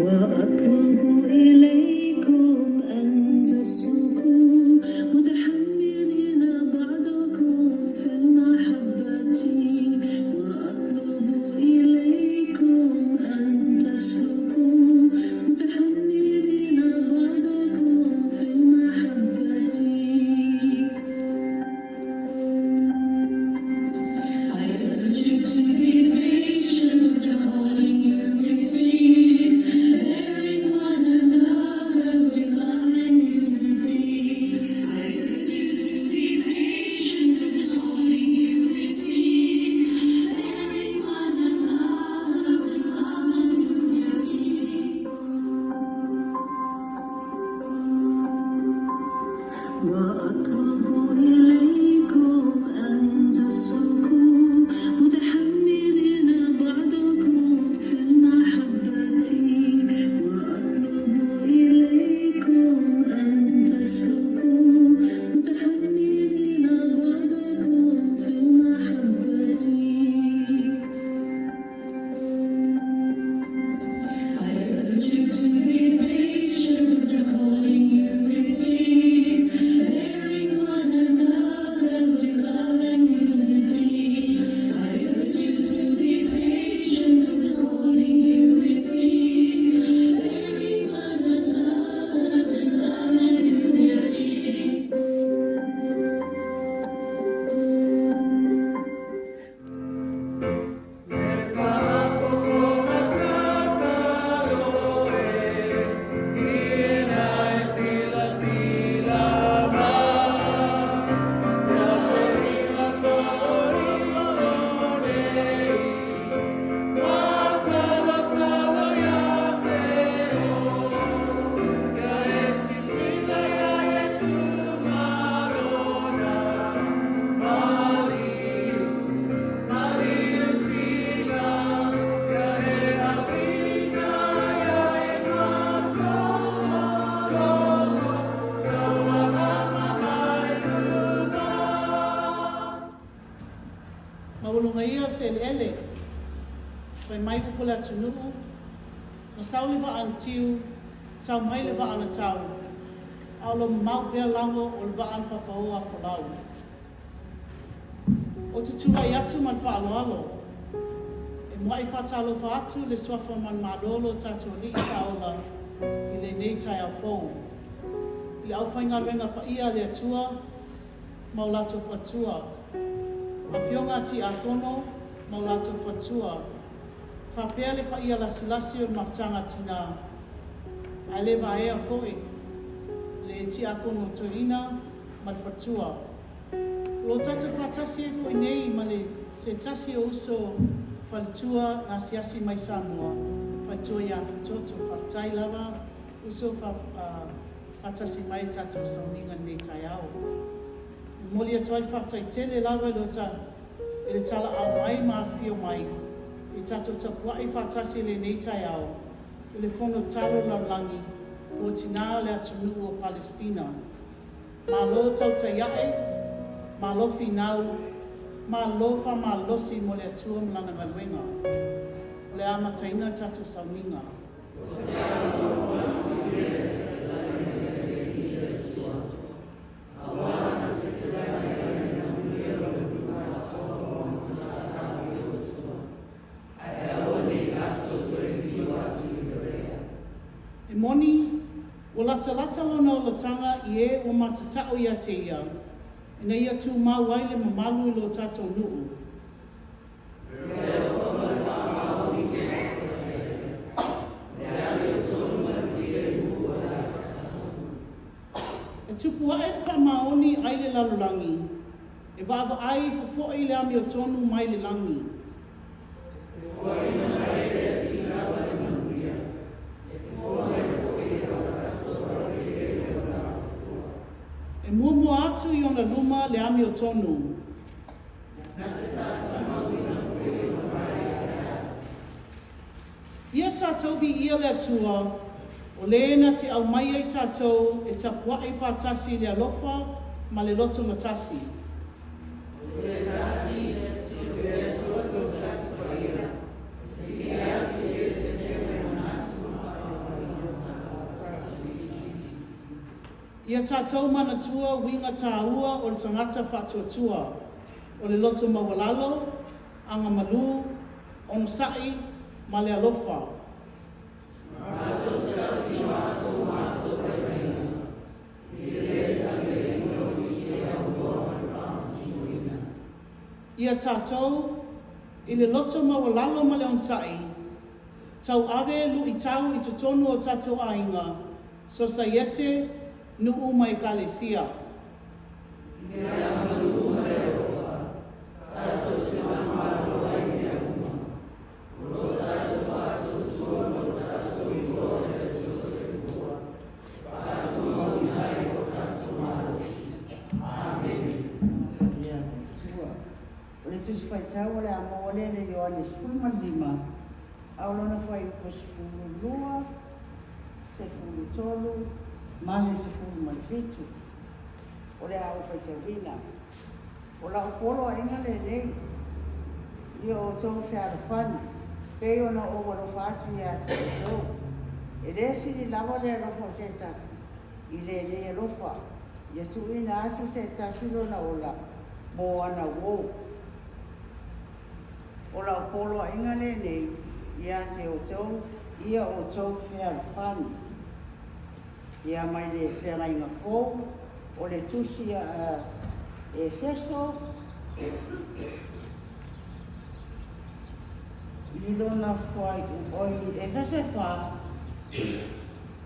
وأطلب إليكم أن تسلكوا متحملين بعضكم في المحبة وأطلب إليكم أن تسلكوا متحملين بعضكم في المحبة. I urge you to be patient with the calling you receive, bearing one another with love and unity. I urge you to be patient with the calling you receive, bearing one another with love and unity. وأطلب إليكم أن تسلكوا متحملين بعضكم في المحبة وأطلب إليكم أن تسلكوا متحملين بعضكم في المحبة. I urge you to be patient with the calling you receive, bearing one another with love and unity. I urge you to be patient with the calling you receive, bearing one another with love and unity. Le faafofoga tatalo e, ina e silasila mai, ia te ringa talo ifo nei, matalatala ia te o, ia e sisila ia Iesu marona, maliu, maliu tina, ia e awina, ia e matamalolo, lou alama mai luma. Maualuga ia o se eleele, fai mai upu a le atunuu, na sau le vaa na tiu, tau mai le vaa na tau, a o lo mamao pea lago o le vaa na fafaoa a folau. Ou te tulai atu ma le faaaloalo e muai faatalofa atu i le Suafa manumalo o lo tatou Alii Faaola i lenei taeao fou, i le aufaigaluega paia a le Atua ma o latou faletua, Afioga a Tiakono ma o latou faletua, faapea le paia lasilasi o le mafutaga a tinā, ae le vaea foi le Tiakono Toeaina ma le faletua. O lo o tatou faatasi ai foi nei ma le se tasi o uso faletua na asiasi mai Samoa, faletua ia Futoto. Faafetai lava uso faatasi mai i le tatou sauniga i lenei taeao. E momoli atu ai le faafetai tele lava i i le talaau mai ma afifio mai i tatou tapuai faatasi i lenei taeao i le Fono Talo Lalolagi mo Tinā o le Atunuu o Palesitina. Malo tautai ae, malo finau, malo faamalosi mo le Atua ma Lana galuega. O le a amataina le tatou sauniga. E moni, ua latalata lona olataga i e ua matatao ia te ia, ina ia tumau ai le mamalu i lo tatou nuu. E tupu ae le faamaoni ai le lalolagi, e vaavaai ifo foi le amiotonu mai le lagi. E muamua atu i ona luma le amiotonu. Ia tatou viia le Atua, o le na te aumaia i tatou e tapuai faatasi i le alofa ma le loto gatasi. Ia tatou manatua uiga tāua o le tagata faatuatua, o le loto maualalo, agamalu, onosai, ma le alofa. Ia tatou, i le loto maualalo ma le onosai, tauave luitau i totonu o tatou aiga, sosaiete, nuu ma ekalesia. Le Atua. O le Tusi Faitau o le a maua lea i le Ioane 15, a o lona fuaiupu 12, 13 ma le 17. O le a ou faitauina. O la'u poloaiga lenei, ia outou fealofani, pei ona ou alofa atu ia te outou. E lē sili lava le alofa o se tasi i lenei alofa, ia tuuina atu se tasi lona ola mo ana uō. O la'u poloaiga lenei ia te outou, ia outou fealofani. Ia mai le Feagaiga Fou, o le Tusi a Efeso i lona fuaiupu, oi, Efeso e fa,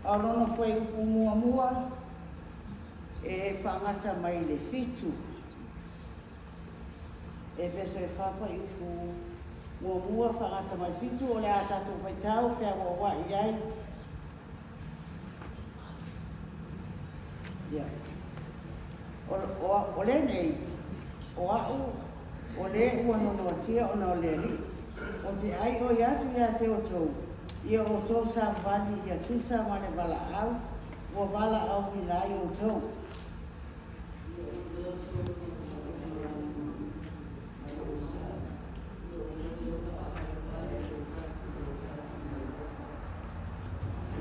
a o lona fuaiupu muamua e faagata mai i le fitu. Efeso e fa fuaiupu muamua faagata mai fitu, o le a tatou faitau feauaua'i ai. Ia. O, o, o lenei, o a'u, o lē ua nonoatia ona o le Alii, ou te ʻaiʻoi atu iā te outou, ia outou savavali ia tusa ma le valaau ua valaauina ai outou.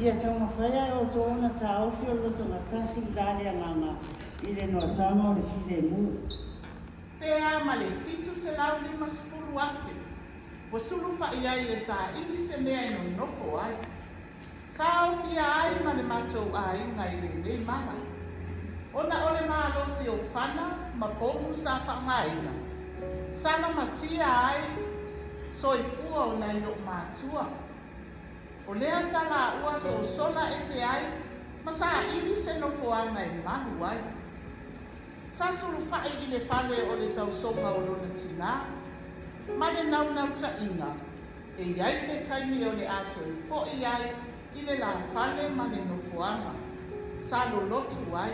Ia taumafaia e outou ona taofi o le lotogatasi i la le agaga i le noataga o le filemu. Pe a ma le 750,000 ua sulufa'i ai e saili se mea e nonofo ai. Sa aofia ai ma le matou aiga i lenei mala. Ona o le malosi o fana ma pomu sa faaaogaina, sa lamatia ai soifua o nai o'u matua. O lea sa lāua sosola ese ai ma saili se nofoaga e malu ai. Sa sulufa'i i le fale o le tausoga o lona tinā, ma le naunautaiga e i ai se taimi o le a toe fo'i ai i le la fale ma le nofoaga sa lolotu ai,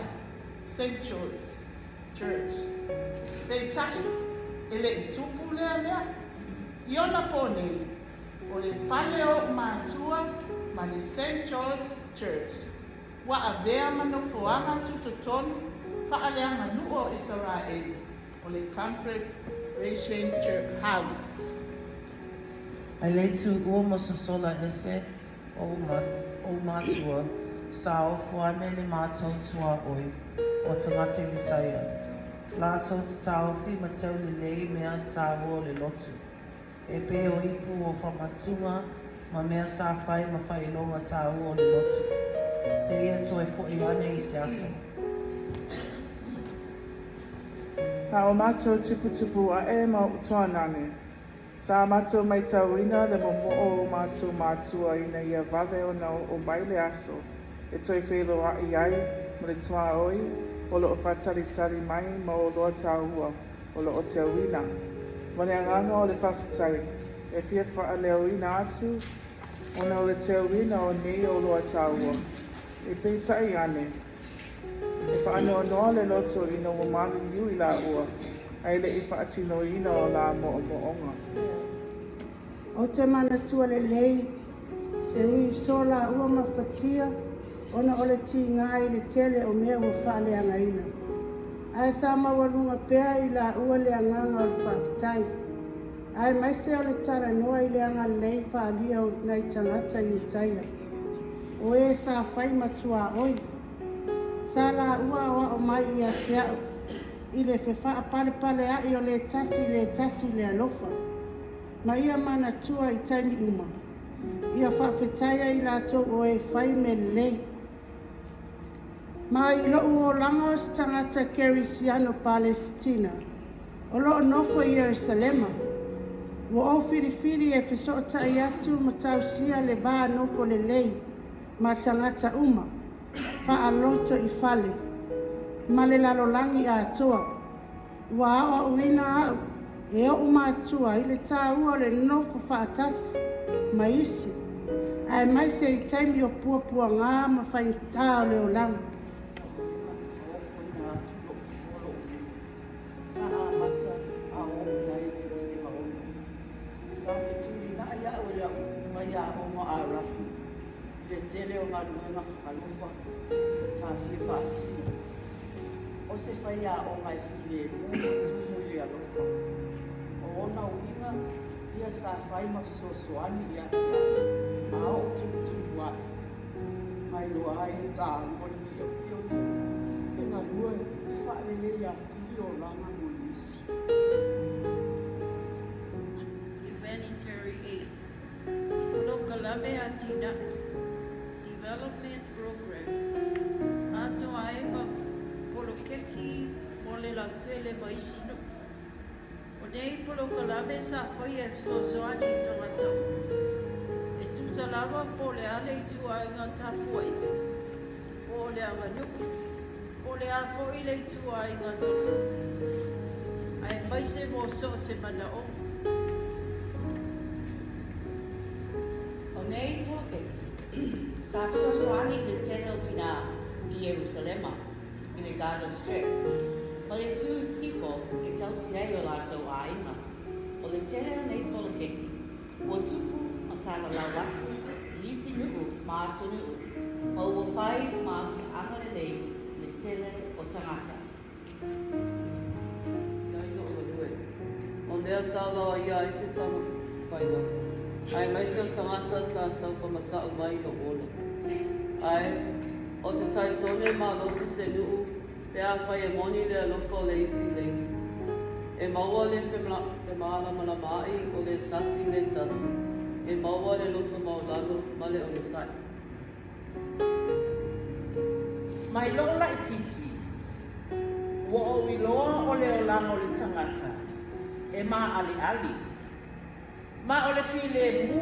Saint George's Church. Peitai, e le i tupu lea mea. I ona pō nei, o le fale o o'u matua ma le Saint George's Church ua avea ma nofoaga tutotonu faaleaganuu o Isaraelu, o le Confederation Church House. Ae le tuua ma sosola ese o'u matua, sa ofo ane le matou tuaoi o tagata litaia, latou te taofi ma teu lelei mea taua o le lotu, e pei o ipu o famatuga ma mea sa fai ma faailoga taua o le lotu, seia toe fo'i ane i se aso. Ma o matou tuputupu aʻe ma oʻu tuanane, sa matou maitauina le momoʻo o matou mātua ina ia vave ona oo mai le aso e toe feiloaʻi ai ma le tuaoi o lo o faatalitali mai ma oloa taua o lo o teuina. Ma le agaga o le faafetai, e fia faaleoina atu ona o le teuina o nei oloa taua. E peitai ane, e faanoanoa le loto ina ua maliliu i laua, ae le i faatinoina o la moomooga. Ou te manatua lelei e ui soo lāua mafatia ona o le tigā i le tele o mea ua faaleagaina, ae sa maualuga pea i lāua le agaga o le faafetai, aemaise o le talanoa i le agalelei faaalia o nai tagata Iutaia, o ē sa fai ma tuaoi. Sa laua aoao mai ia te a'u i le fefaapalepalea'i o le tasi i le tasi i le alofa, ma ia manatua i taimi uma, ia faafetaia i latou o e fai mea lelei. Ma i lo'u olaga o se tagata kerisiano Palesitina o loo nofo i Ierusalema, ua ou filifili e fesootai atu ma tausia le va nofo lelei ma tagata uma, faalotoifale ma le lalolagi atoa. Ua aoaoina a'u e o'u matua i le tāua o le nonofo faatasi ma isi, aemaise i taimi o puapuagā ma faigata o le olaga. Ofoina atu lo'u lou nuu sa amata a oo i ai i le 96. Sa fetulinai a'u e la'u faiaoga a Rafi i le tele o galuega alofa sa fia faatino. O se faiaoga e filemu ma tumu i le alofa. O ona uiga ia sa fai ma fesoasoani ia te a'u a o'u tumutumu a'i ma iloa ai le tāua o le fiafia e galue e faalelei atili olaga mo nisi. Humanitarian aid. Polokalame atinae. Development programs. Atoa ai ma polokeki mo le lautele ma isi nuu. O nei polokalame sa faia e fesoasoani i tagata uma. E tusa lava po o le a le ituaiga tapuaiga, po o le aganuu, po o le a foi le ituaiga tagata. Aemaise mo so o se manaoga. O nei polokeki, sa fesoasoani i le tele o tinā i Ierusalema, i le Gaza Strip, ma le itu i sisifo e tausi ai o latou aiga. O le tele o nei polokeki, ua tupu ma salalau atu i isi nuu ma atunuu, ma ua fai ma afioaga lelei i le tele o tagata. Ia i lo'u galue, o mea sa vaoia ai se taumafaiga, aemaise o tagata sa taufamata'u mai i lo'u ola. Ae, ou te talitonu e malosi se nuu pe afai e moni le alofa o le isi i le isi. E maua le femalamalamaai o le tasi i le tasi, e maua le loto maualalo ma le onosai. Mai lo'u laitiiti, ua ou iloa o le olaga o le tagata e maaliali. Ma o le filemu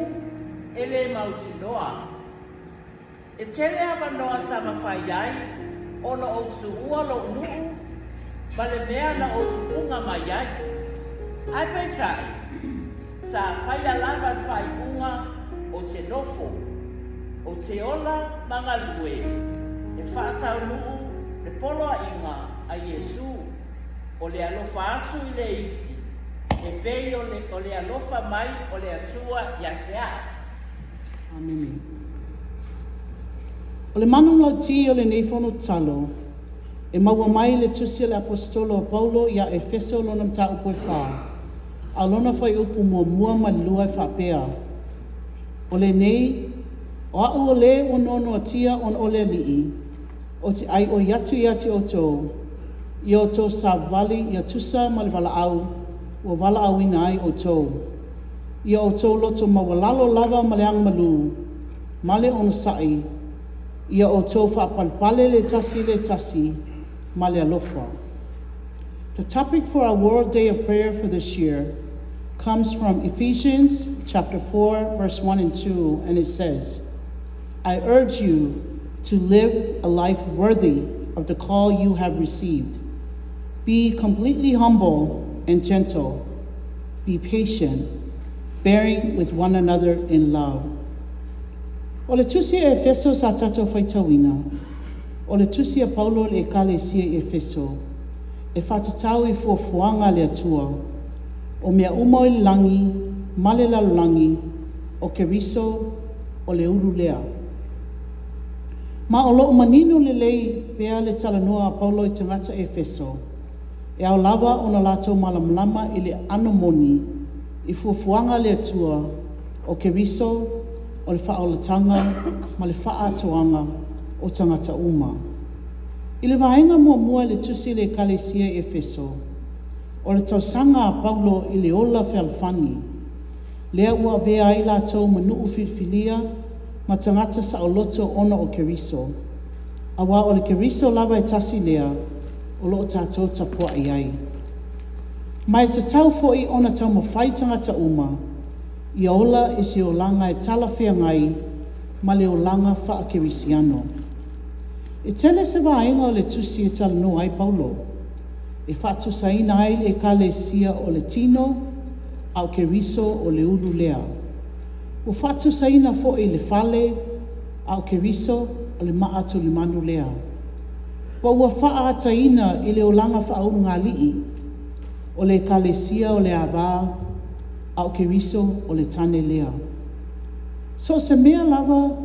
e le mautinoa. E tele avanoa sa mafai ai ona ou tuua lo'u nuu ma le mea na ou tupuga mai ai. Ae peitai, sa faia lava le faaiuga ou te nofo, ou te ola ma galue e faataunuu le poloaiga a Iesu o le alofa atu i le isi e pei o le alofa mai o le Atua ia te a'u. Amene. O le manulauti o lenei fono tatalo, e maua mai le tusi a le aposetolo o Paulo ia Efeso lona mataupu e 4. A lona fuaiupu muamua ma le lua e faapea. O lenei, o a'u o le ua noanoatia ona o le Alii, ou te aioi atu ia te outou, ia outou savavali ia tusa ma le valaau, ua valaauina ai outou. Ia outou loto maualalo lava ma le agamalu, ma le onosai, ia outou faapalepale le tasi i le tasi, ma le alofa. The topic for our World Day of Prayer for this year comes from Ephesians chapter 4, verse 1 and 2, and it says, I urge you to live a life worthy of the call you have received. Be completely humble and gentle. Be patient, bearing with one another in love. O le tusi e Efeso sa tatou faitauina, o le tusi a Paulo i le ekalesia i Efeso, e faatatau i fuafuaga a le Atua, o mea uma o i le lagi ma le lalolagi, o Keriso o le ulu lea. Ma o loo manino lelei pea le talanoa a Paulo i tagata Efeso, e ao lava ona latou malamalama i le ano moni, i fuafuaga a le Atua, o Keriso, o le faaolataga ma le faaatoaga o tagata uma. I le vaega muamua i le Tusi i le Ekalesia i Efeso, o le tausaga a Paulo i le ola fealofani, lea ua avea ai latou ma nuu filifilia ma tagata saoloto ona o Keriso, auā o le Keriso lava e tasi lea o lo o tatou tapuai ai. Ma e tatau foi ona taumafai tagata uma ia ola i se olaga e talafeagai ma le olaga faakerisiano. E tele se vaega o le tusi e talanoa ai Paulo, e faatusaina ai le Ekalesia o le tino, a o Keriso o le ulu lea. Ua faatusaina foi le fale, a o Keriso o le maatulemanu lea. Ma ua faaataina i le olaga faaulugalii, o le Ekalesia o le ava, a o Keriso o le tane lea. So o se mea lava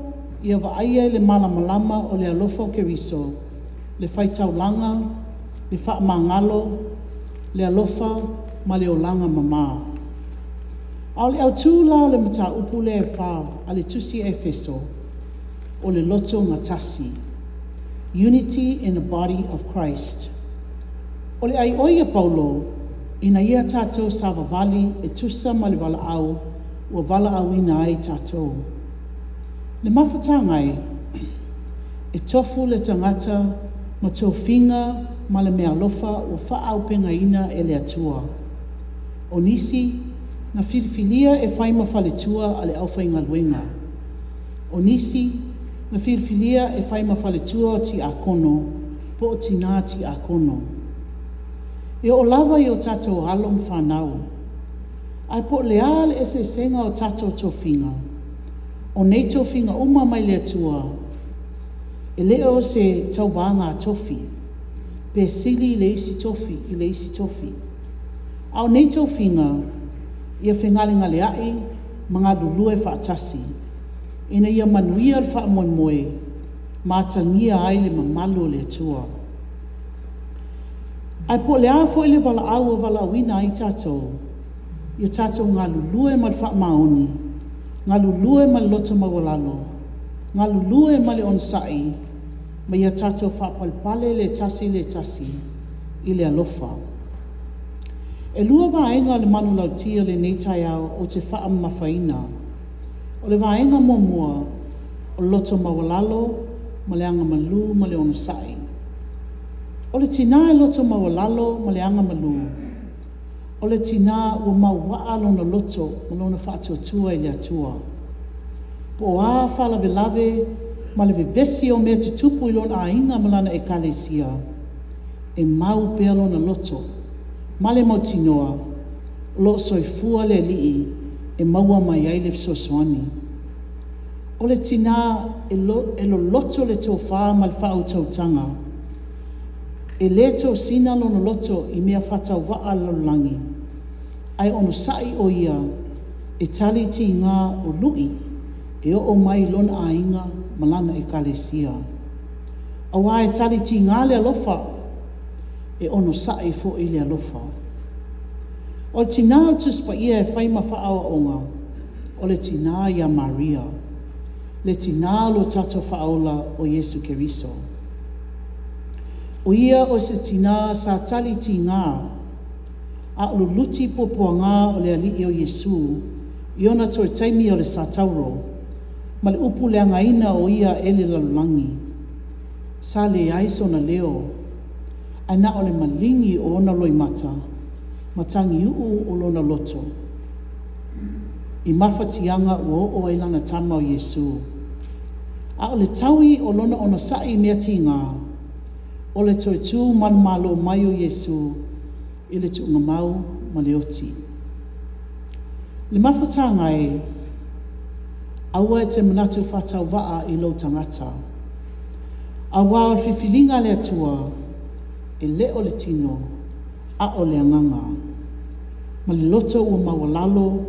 ia vaaia i le malamalama o le alofa o Keriso, le faitaulaga, le faamagalo, le alofa ma le olaga mamā. A o le autū la o le mataupu lea e fā a le Tusi a Efeso, o le loto gatasi, unity in the body of Christ. O le aioi a Paulo, ina ia tatou savavali e tusa ma le valaau ua valaauina ai tatou. Le mafutaga e, e tofu le tagata ma tofiga ma le meaalofa ua faaauupegaina e le Atua. O nisi, na filifilia e fai ma faletua a le aufaigaluega. O nisi, na filifilia e fai ma faletua o tiakono po o tinā tiakono. E oo lava i o tatou alo ma fanau, ae po o le a le eseesega o tatou tofiga, o nei tofiga uma mai le Atua, e le o se tauvaga tofi, pe sili le isi tofi i le isi tofi. A o nei tofiga, ia fegalegaleai ma galulue faatasi, ina ia manuia le faamoemoe ma atagia ai le mamalu o le Atua. Ae po o le a foi le valaau ua valaauina ai tatou, ia tatou galulue ma le faamaoni, galulue ma le loto maualalo, galulue ma le onosai, ma ia tatou faapalepale le tasi i le tasi i le alofa. E lua vaega o le manulauti o lenei taeao ou te faamamafaina. O le vaega muamua, o le loto maualalo ma le agamalu ma le onosai. O le tinā e loto maualalo ma le agamalu, o le tinā ua mauaa lona loto ma lona faatuatua i le Atua. Po o a faalavelave ma le vevesi o mea tutupu i lona aiga ma lana ekalesia, e mau pea lona loto ma le mautinoa o lo o soifua le Alii e maua mai ai le fesoasoani. O le tinā e loloto le tofa ma le faautautaga, e le tosina lona loto i mea faatauvaa a le lalolagi, ae onosai o ia e tali tigā o lu'i e oo mai i lona aiga ma lana ekalesia. Auā e tali tigā le alofa, e onosai foi le alofa. O le tinā o le Tusi Paia e fai ma faaaoaoga, o le tinā ia Maria, le tinā o lo tatou Faaola o Iesu Keriso. O ia o se tinā sa tali tigā, a o luluti puapuagā o le Alii o Iesu i ona toe taimi o le satauro, ma le upu leagaina o ia e le lalolagi. Sa leai sona leo, ae na o le maligi o ona loimata ma tagiuu o lona loto i mafatiaga ua oo ai lana tama o Iesu. A o le taui o lona onosai i mea tigā, o le toe tu manumalo mai o Iesu i le tuugamau ma le oti. Le mafutaga e, aua e te manatu faatauvaa i lou tagata. Auā o le filifiliga a le Atua, e le o le tino, a o le agaga, ma le loto ua maualalo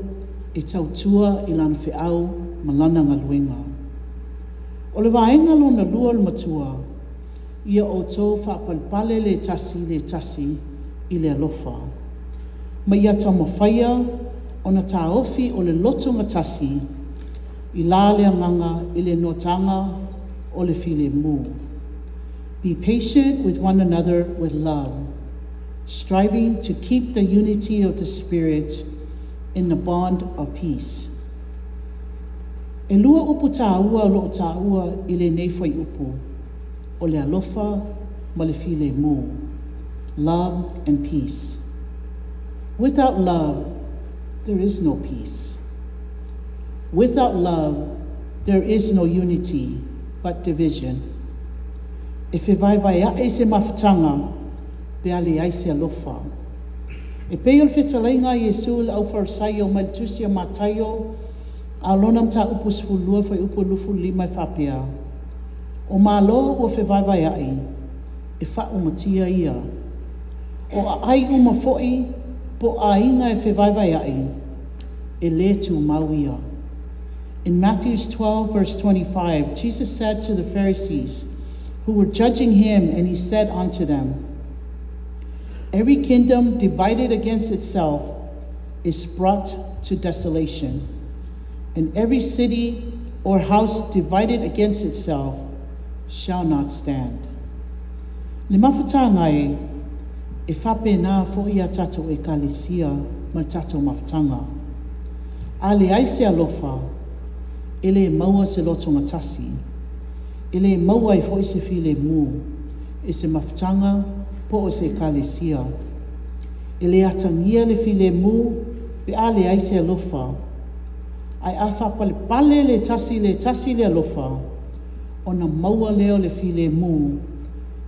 e tautua i lana feau ma lana galuega. O le vaega lona lua o le matua, ia outou faapalepale le tasi i le tasi i le alofa, ma ia taumafaia ona taofi o le loto gatasi i la le agaga i le noataga o le filemu. Be patient with one another with love, striving to keep the unity of the Spirit in the bond of peace. ʻElua upu tāua o lo o tāua i lenei fuaiupu, o le alofa ma le filemu, love and peace. Without love, there is no peace. Without love, there is no unity, but division. E fevaevaeaʻi se mafutaga pe a leai se alofa. E pei o le fetalaiga a Iesu i le Aufarisaio mai le Tusi a Mataio a o lona mataupu 12 fuaiupu 25 e faapea, O Malo ua fevaevaeaʻi, e faaumatia ia. O aai uma foi po o aiga e fevaevaeaʻi, e lē tumau ia. In Matthews 12 verse 25, Jesus said to the Pharisees who were judging him, and he said unto them, Every kingdom divided against itself is brought to desolation, and every city or house divided against itself shall not stand. Le mafutaga e, e faapena foi a tatou Ekalesia ma le tatou mafutaga. A leai se alofa, e lē maua se lotogatasi, e lē maua ai foi se filemu e se mafutaga po o se Ekalesia. E lē atagia le filemu pe a leai se alofa, ae a faapalepale le tasi i le tasi le alofa, ona maua lea o le filemu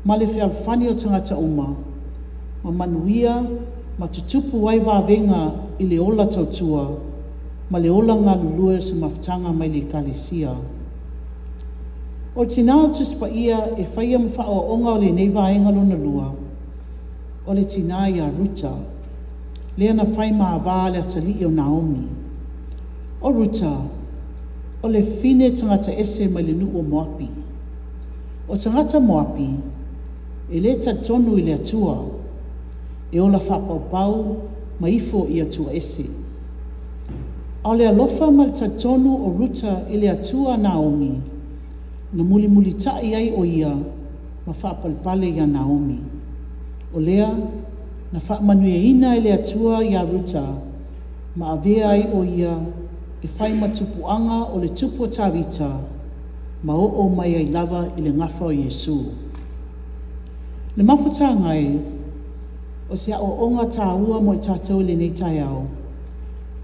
ma le fealofani o tagata uma, ma manuia ma tutupu ai vavega i le ola tautua ma le ola galulue o se mafutaga mai le Ekalesia. O le tinā o le Tusi Paia e faia ma faaoaoga o lenei vaega lona lua, o le tinā iā Ruta, lea na fai ma avā le atalii o Naomi. O Ruta, o le fine tagata ese mai le nuu o Moapi. O tagata Moapi, e lē talitonu i le Atua, e ola faapaupau ma ifo i atua ese. A o le alofa ma le talitonu o Ruta i le Atua a Naomi, na mulimulitaʻi ai ʻo ia ma faapalepale iā Naomi. O lea, na faamanuiaina e le Atua iā Ruta ma avea ai ʻo ia e fai ma tupuaga o le tupu o Tavita ma oo mai ai lava i le gafa o Iesu. Le mafutaga e, o se aoaoga tāua mo i tatou i lenei taeao,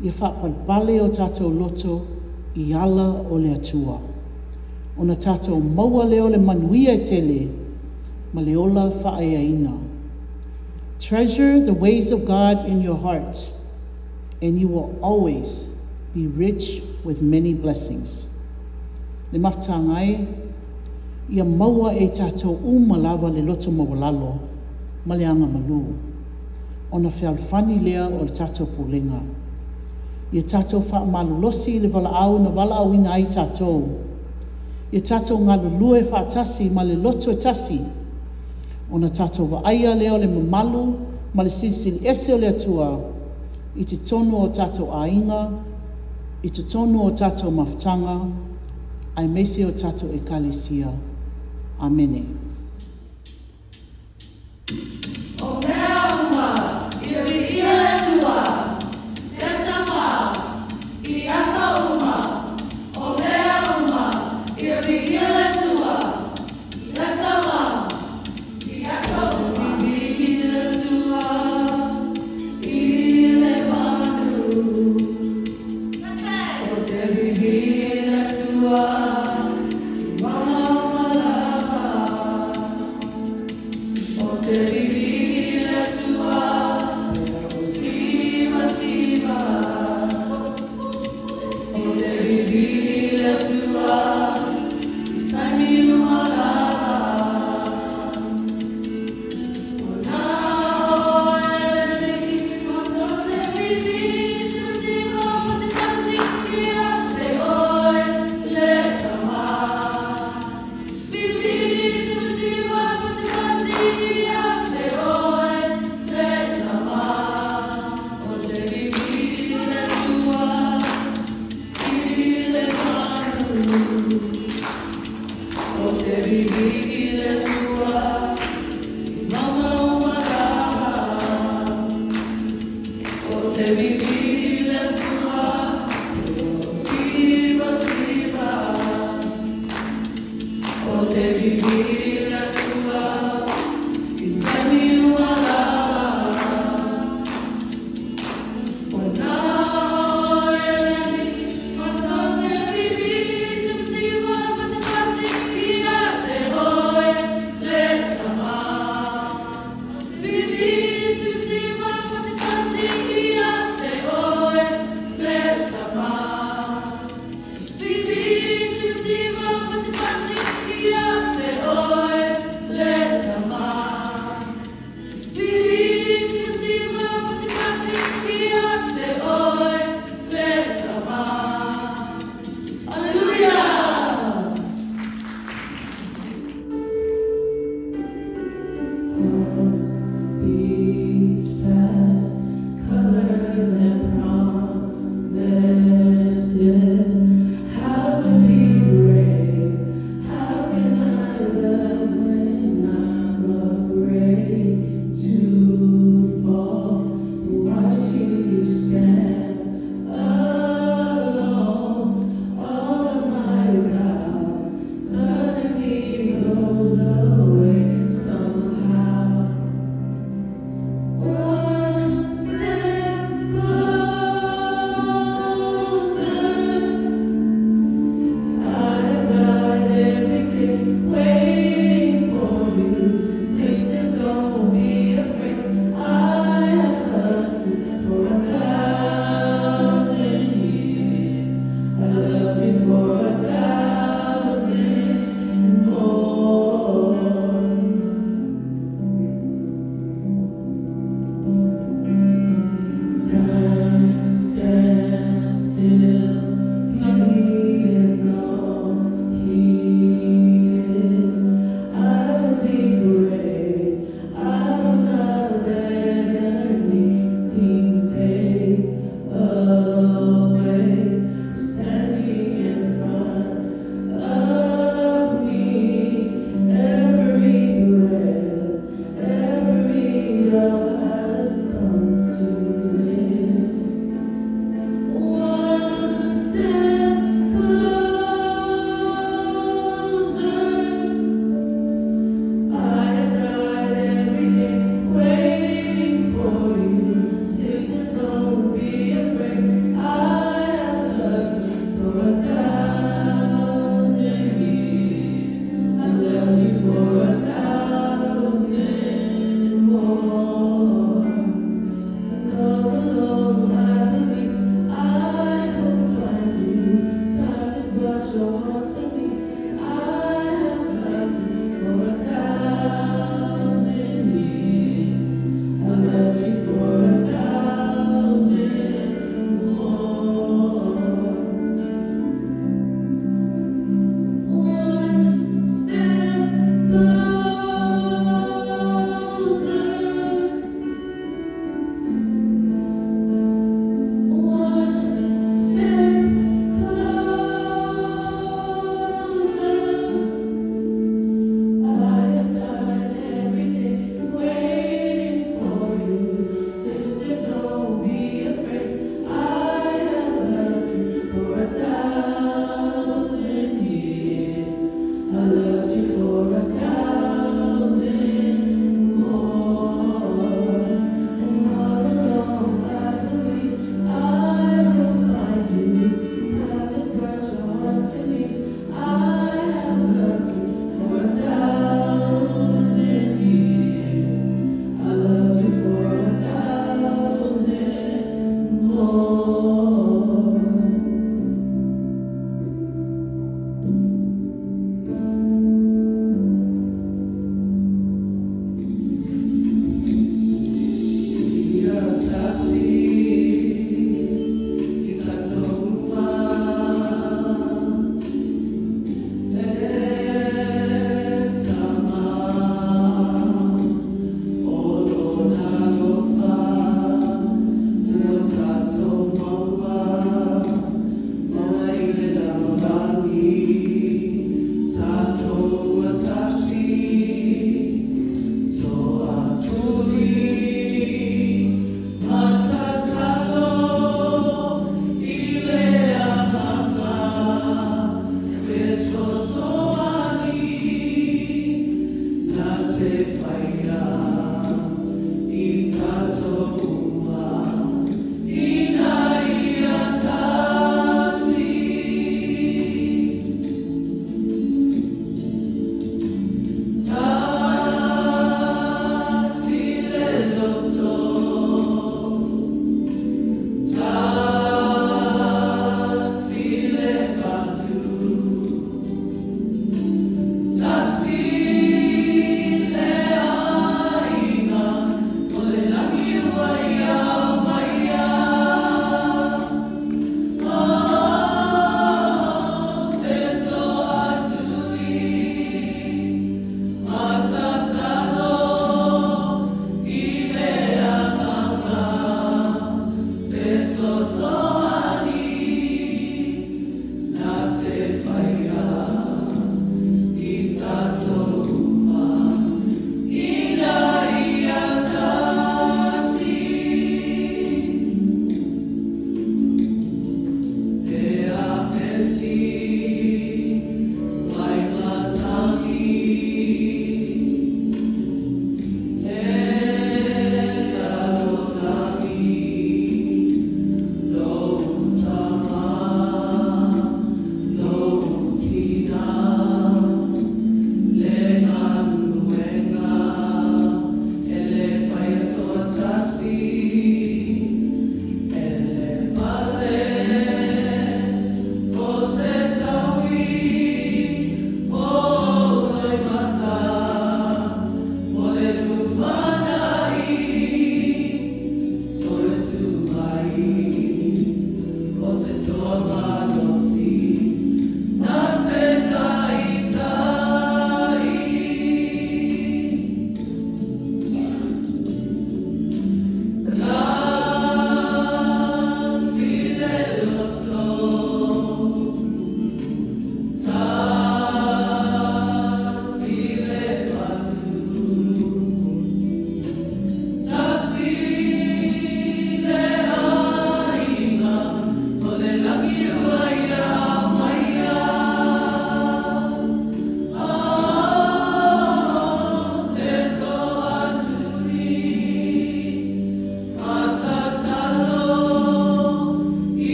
ia faapalepale o tatou loto i ala o le Atua, ona tatou maua lea o le manuia e tele ma le ola faaeaina. Treasure the ways of God in your heart, and you will always be rich with many blessings. Le mafutaga e, ia maua e i tatou uma lava le loto maualalo ma le agamalu, ona fealofani lea o le tatou pulega. Ia tatou faamalolosi i le valaau na valaauina ai tatou. Ia tatou galulue faatasi ma le loto e tasi, ona tatou vaaia lea o le mamalu ma le Silisili Ese o le Atua i totonu o tatou aiga, i totonu o tatou mafutaga, aemaise o tatou Ekalesia. Amene. O mea uma, ia viia le Atua, le Tama, i aso uma. O mea uma, ia viia le Atua, le Tama, i aso uma. Viia le Atua i le manu. O te viia le Atua i mana uma lava. Every breath, every hour has come to this.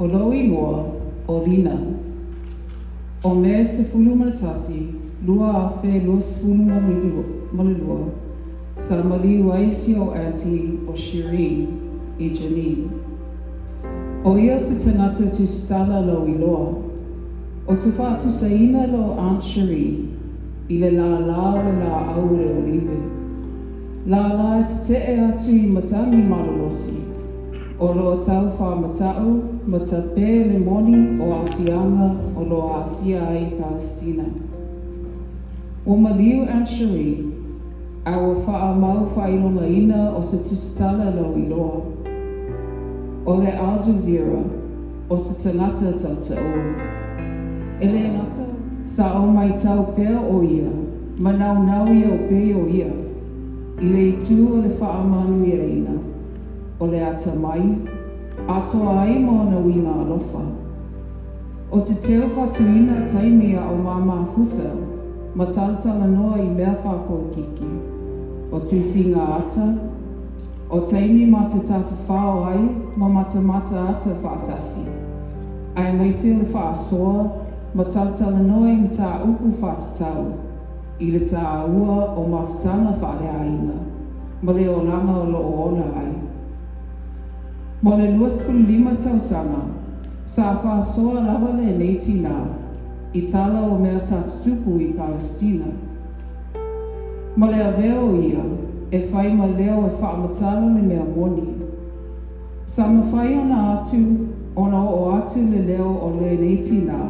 O lou igoa, ʻo Lina. ʻO Me 11, 2022, sa maliu ai si ou aunty ʻo Shireen i Jenin. ʻO ia se tagata tusitala lauiloa. Ou te faatusaina lou Aunt Shireen i le lālā o le lāʻau o le ʻolive. Lālā e teteʻe atu i matagi malolosi, o lo o tau fāmataʻu ma tapē le moni o aafiaga o lo o aafia ai Palestina. Ua maliu Aunt Shireen, a ua faamau faailogaina o se tusitala lauiloa. O le Al Jazeera, o se tagata tautaua. E le gata, sa ou maitau pea o ia ma naunau ia o pei o ia i le itu o le faamanuiaina o le atamai, atoa ai ma ona uiga alofa. O te teu fatuina taimi a o ma mafuta ma talatalanoa i mea faapolikiki, o tusiga ata, o taimi ma te tafafao ai ma matamata ata faatasi, aemaise o le faasoa ma talatalanoa i mataupu faatatau i le tāua o mafutaga faaleaiga ma le olaga o lo o ola ai. Mo le 25 tausaga, sa faasoa lava lenei tinā i tala o mea sa tutupu i Palestina. Ma le avea o ia e fai ma leo e faamatala le mea moni. Sa mafai ona atu ona oo atu le leo o lenei tinā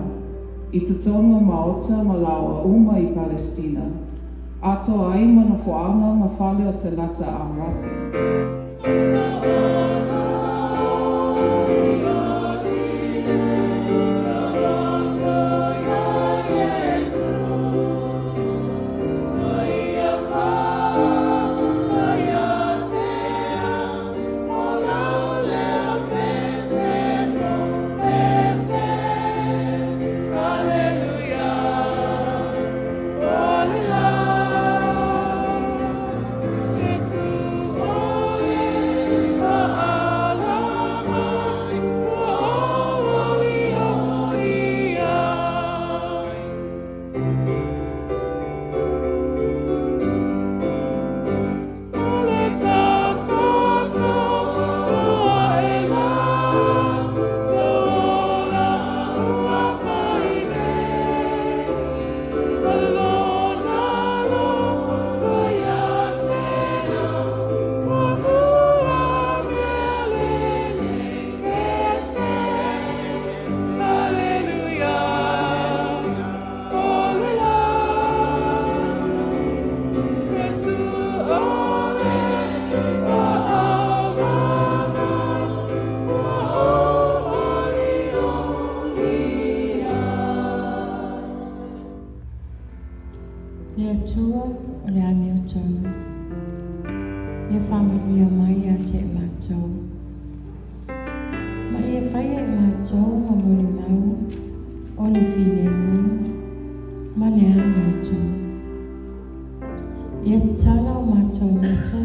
i totonu o maota ma laoa uma i Palestina, atoa ai ma nofoaga ma fale o tagata Arapi. Ia faamanuia mai ia te i matou. Ma ia faia i matou ma molimau o le filemu ma le amiotonu. Ia tatala o matou mata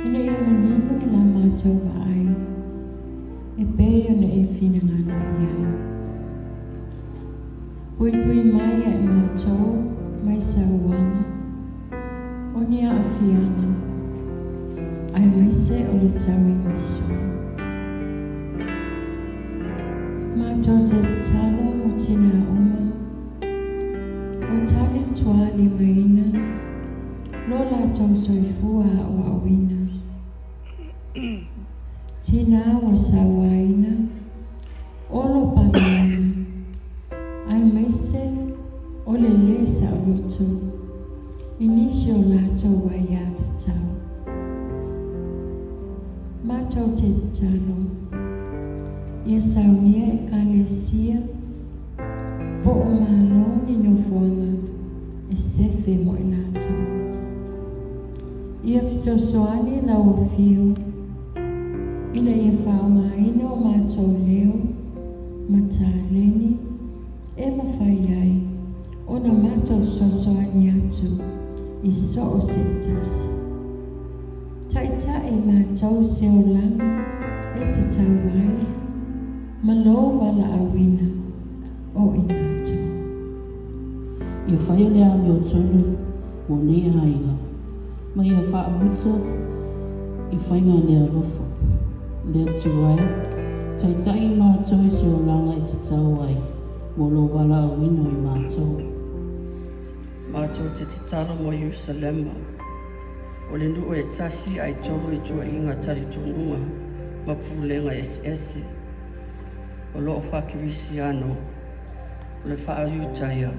ina ia manino la matou vaai e pei ona e finagalo i ai. Puipui mai ia i matou mai sauaga o ni aafiaga aemaise o le tauimasui. Matou te tatalo mo tinā uma ua talitualimaina lo latou soifua aoaoina. Tinā ua sauaina, olo palagi, aemaise o le lē saoloto i nisi o latou aiatatau. Matou te tatalo, ia saunia Ekalesia po o Malo ni nofoaga e sefe mo i latou. Ia fesoasoani lau Afio ina ia faaaogaina o matou leo ma taleni e mafai ai ona matou fesoasoani atu i so o se tasi. Taitai matou i se olaga e tatau ai ma lou valaauina o i matou. Ia faia le amiotonu mo nei aiga, ma ia faamuta i faiga le alofa. Le Atua e, taitai i matou i se olaga e tatau ai mo lou valaauina o i matou. Matou te tatalo mo Ierusalema, o le nuu e tasi ae tolu ituaiga talitonuga ma pulega eseese, o lo o faa-Kerisiano, o le faa-Iutaia,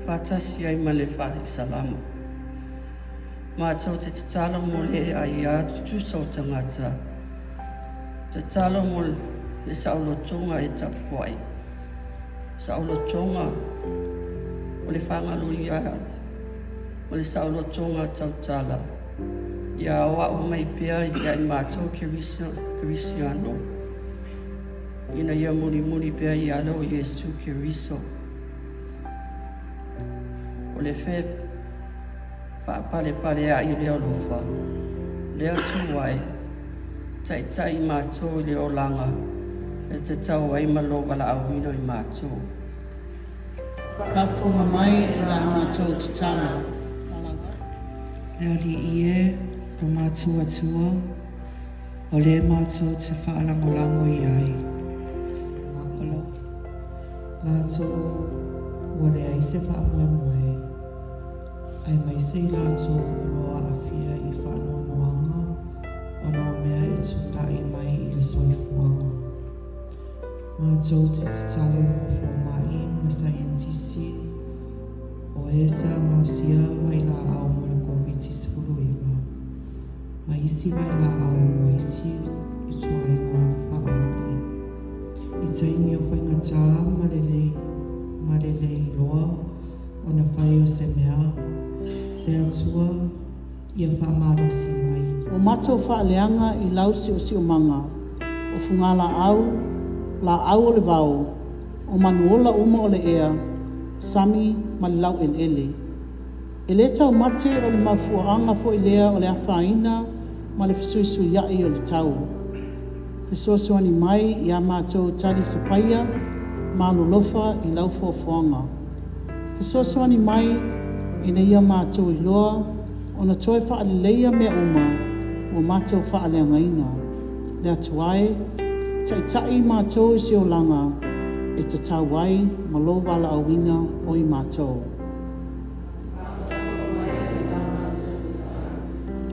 faatasi ai ma le faa-Isalama. Matou te tatalo mo le aia tutusa o tagata, tatalo mo le saolotoga e tapuai, saolotoga o le faagaluia ma le saolotoga tautala, ia aoao mai pea ia i matou Kerisiano, ina ia mulimuli pea i ala o Iesu Keriso. O le fe faapalepaleaʻi i le alofa, le Atua e taitai i matou i le olaga e tatau ai ma lou valaauina i matou. Faafofoga mai i la matou tatalo. Le Alii e, lo matou Atua, o lea matou te faalagolago i ai. O lo latou ua leai se faamoemoe, aemaise i latou o lo o aafia i faanoanoaga ona o mea e tulai mai i le soifuaga. Matou te tatalo mo fomai ma saienitisi o e sa gaosia vailaau mo le Koviti-19 ma isi vailaau mo isi ituaiga faamai. I taimi o faigata ma le ma le le iloa ona fai o se mea, le Atua ia faamalosi mai. Ua matou faaleaga i lau siosiomaga, o fugalaau, laau o le vao, o manuola uma o le ea, sami ma le laueleele. E le taumate o le mafuaaga foi lea o le afaina ma le fesuisuiai o le tau. Fesoasoani mai ia matou talisapaia ma alolofa i lau foafoaga. Fesoasoani mai ina ia matou iloa ona toe faaleleia mea uma ua matou faaleagaina. Le Atua e, taitai i matou i se olaga e tatau ai ma lou valaauina o i matou.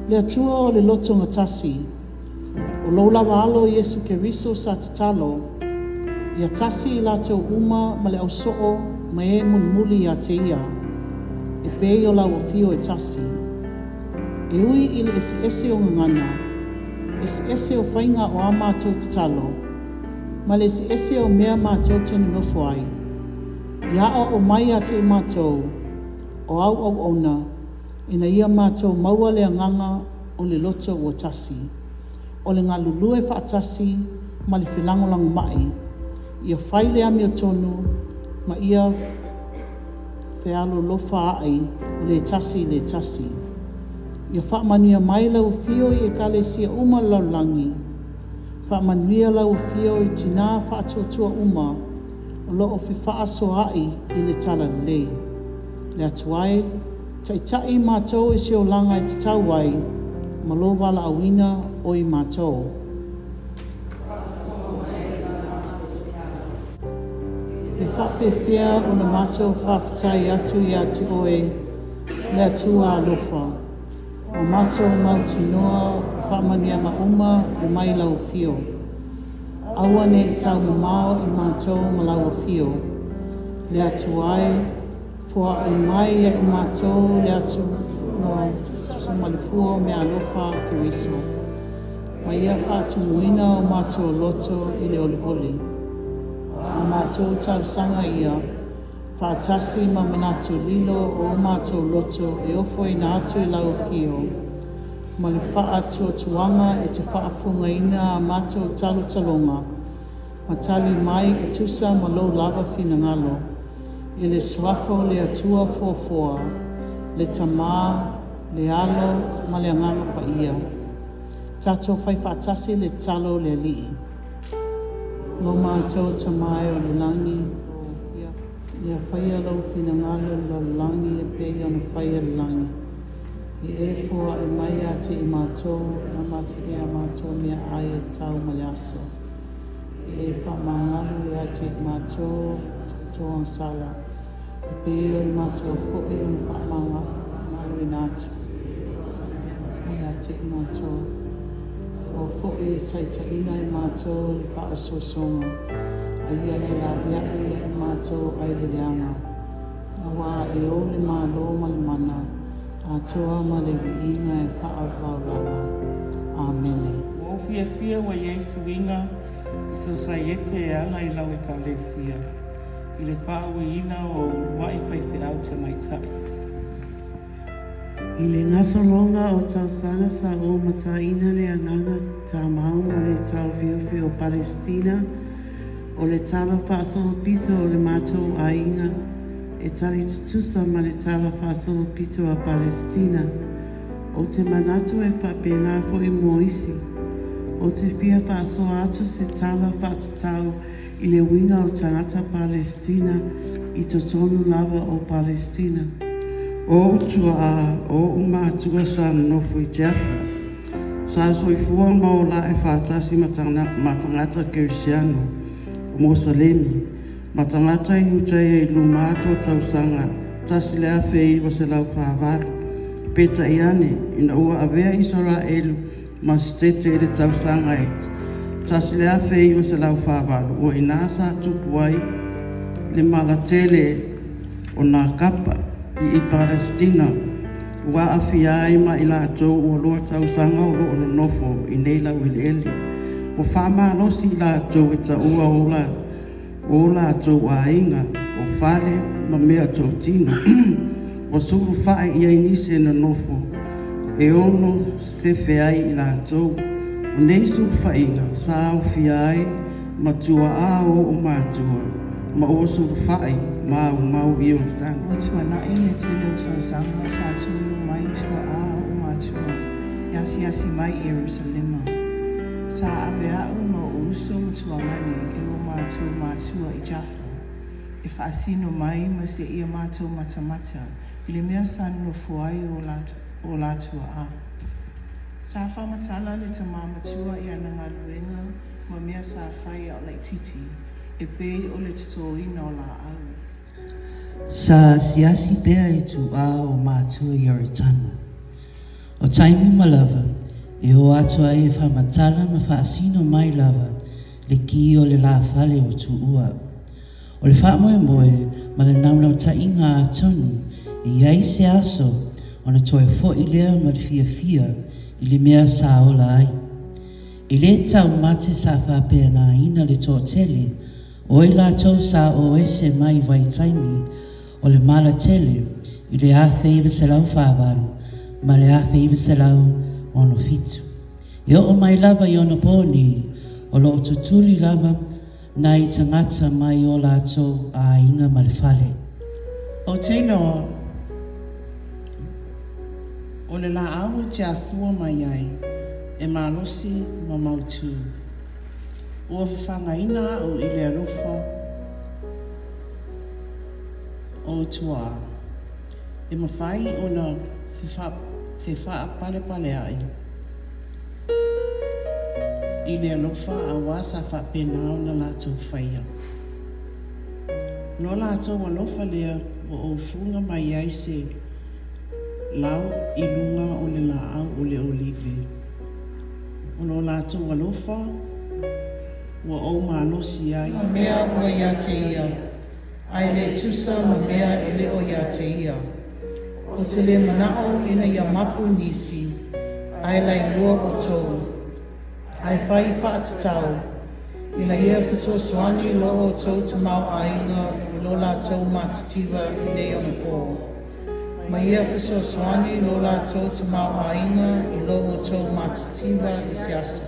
Le Atua o le lotogatasi, o lou lava Alo Iesu Keriso sa tatalo, ia tasi i latou uma ma le ausoo ma e mulimuli ia te Ia, e pei o lau Afio e tasi. E ui i le eseese o gagana, eseese o faiga o a matou tatalo, ma le eseese o mea matou te nonofo ai, ia aoao mai ia te i matou, o au auauna, ina ia matou maua le agaga O le loto ua tasi. O le galulue faatasi ma le felagolagomai, ia fai le amiotonu ma ia fealolofaai le tasi i le tasi. Ia faamanuia mai lau Afio i Ekalesia uma o le lalolagi. Faamanuia lau Afio i tinā faatuatua uma o lo o fefaasoaai i le Talalelei. Le Atua e, taitai i matou i se olaga e tatau ai ma lou valaauina o i matou. E faapefea ona matou faafetai atu ia te Oe, le Atua alofa, ua matou mautinoa o faamanuiaga uma e mai Lau Afio. Aua ne i taumamao i matou ma Lau Afio. Le Atua e, foai mai ia i matou le atunoa e tusa ma le fua o meaalofa a Keriso, ma ia faatumuina o matou loto i le olioli. A matou talosaga ia, faatasi ma manatu lilo o o matou loto e ofoina atu i Lau Afio, ma le faatuatuaga e te faafofogaina a matou talotaloga, ma tali mai e tusa ma Lou lava finagalo, i le Suafa o le Atua Foafoa, le Tama, le Alo ma le Agaga Paia. Tatou fai faatasi le tatalo o le Alii. Lo matou Tama e o le lagi, ia faia Lou finagalo i le lalolagi e pei ona faia i le lagi. Ia e foai mai ia te i matou e a matou meaai e tatau ma le aso. Ia e faamagalo ia te i matou a tatou agasala, e pei o i matou foi ona faamagaloina atu ia te i matou. Aua foi e taitaiina i matou i le faaosoosoga, a ia e laveai ia i matou ai le leaga. Auā e ou le Malo ma le mana, atoa ma le viiga e faavavau lava. Amene. Ua ou fiafia ua i ai suiga i Sosaiete e ala i lau Ekalesia i le faauiina o uluai faifeau tamaitai. I le gasologa o tausaga sa ou mataina le agaga tamau ma le taofiofi o Palesitina, o le tala faasolopito o le matou aiga e tali tutusa ma le tala faasolopito a Palesitina. Ou te manatu e faapena foi mo isi. Ou te fia faasoa atu se tala faatatau i le uiga o tagata Palesitina i totonu lava o Palesitina. O ou tuaa, o oʻu matua sa nonofo i Jaffa, sa soifua ma ola ae faatasi ma tagata Kerisiano o Mosalemi, ma tagata Iutaia i luma atu o tausaga 1948. Peitai ane, ina ua avea Isaraelu ma Setete i le tausaga e 1948, o i ina sa tupu ai le mala tele o nā kapa i Palesitina ua aafia ai ma i latou ua lua tausaga o lo o nonofo i nei laueleele. Ua faamalosi i latou e taua o latou aiga, o fale ma meatotino. Ua sulufaʻi i ai nisi e nonofo e ono sefe ai i latou. O nei sulufaʻiga sa aofia ai ma tuaʻā o oʻu matua ma ua sulufaʻi maumau i Ioritana. Ua tuanai le tele o tausaga sa toe omai tuaʻā oʻu matua e asiasi mai i Ierusalema. Sa ave aʻu ma oʻu uso ma tuagane e o matou matua i Jaffa e faasino mai ma seia matou matamata i le mea sa nonofo ai o la tuaʻā. Sa faamatala le tamā matua i ana galuega ma mea sa fai a o laitiiti, e pei o le totōina o lāʻau. Sa asiasi pea e tuaa o matua i Ioritana. O taimi uma lava e o atu ai e faamatala ma faasino mai lava le ki o le la fale o Tuua. O le faamoemoe ma le naunautaiga atonu e i ai se aso ona toe foʻi lea ma le fiafia i le mea sa ola ai. E lē taumate sa faapenaina le toatele o i latou sa o ese mai vaitaimi o le mala tele i le 1948 ma le 67. E oo mai lava i onapō nei, o lo o tutuli lava nai tagata mai o latou aiga ma le fale. Ou te iloa, o le laau ou te afua mai ai, e malosi ma mautū. Ua fafagaina au i le alofa o ou tuaa, e mafai ona fefaapalepaleaʻi i le alofa auā sa faapena ona latou faia. Lo latou alofa lea ua ou fuga mai ai se lau i luga o le laau o le olive. O lo latou alofa ua ou malosi ai. Ma mea ua ia te ia, a e le tusa ma mea e le o ia te ia. Ou te le manaʻo ina ia mapu nisi, a e lailua ʻoutou, a e fai faatatau, ina ia fesoasoani lo ʻoutou tamaoaiga i lo latou matitiva i nei onapō. Ma ia fesoasoani lo latou tamaoaiga i lo ʻoutou matitiva i se aso,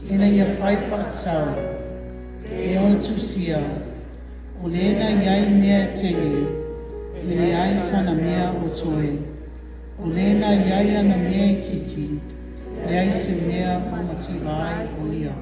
ina ia fai faatatau, e ona tusia, o lē na i ai mea e tele, e leai sana mea o toe. O lē na i ai ana mea itiiti, leai se mea o mativa ai ʻo ia.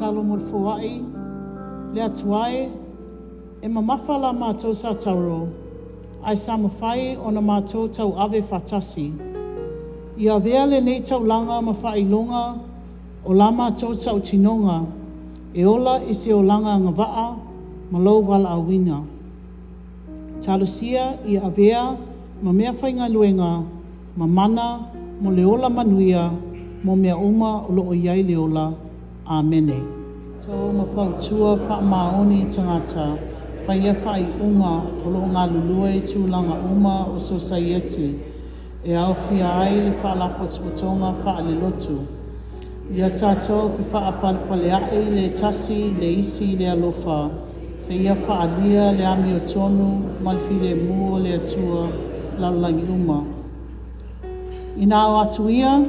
Tatalo mo le foai, Le Atua e, e mamafa la matou satauro, ae sa mafai ona matou tauave faatasi. Ia avea lenei taulaga ma faailoga o la matou tautinoga e ola i se olaga agavaa ma lou valaauina. Talosia ia avea ma mea faigaluega ma mana mo le ola manuia mo mea uma o lo o i ai le ola. Amene. Tou ma fautua faamaoni i tagata faia faaiuga o lo o galulue i tulaga uma o sosaiete e aofia ai le faalapotopotoga faalelotu. Ia tatou fefaapalepaleaʻi le tasi le isi i le alofa, seia faaalia le amiotonu ma le filemu o le Atua lalolagi uma. Ina o atu ia,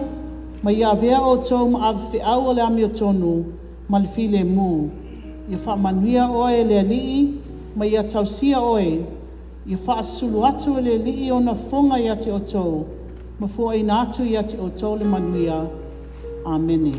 ma ia avea ʻoutou ma avefeau o le amiotonu ma le filemu, ia faamanuia oe e le Alii ma ia tausia oe, ia faasusulu atu e le Alii ona fofoga ia te outou, ma foaina atu ia te outou le manuia. Amene.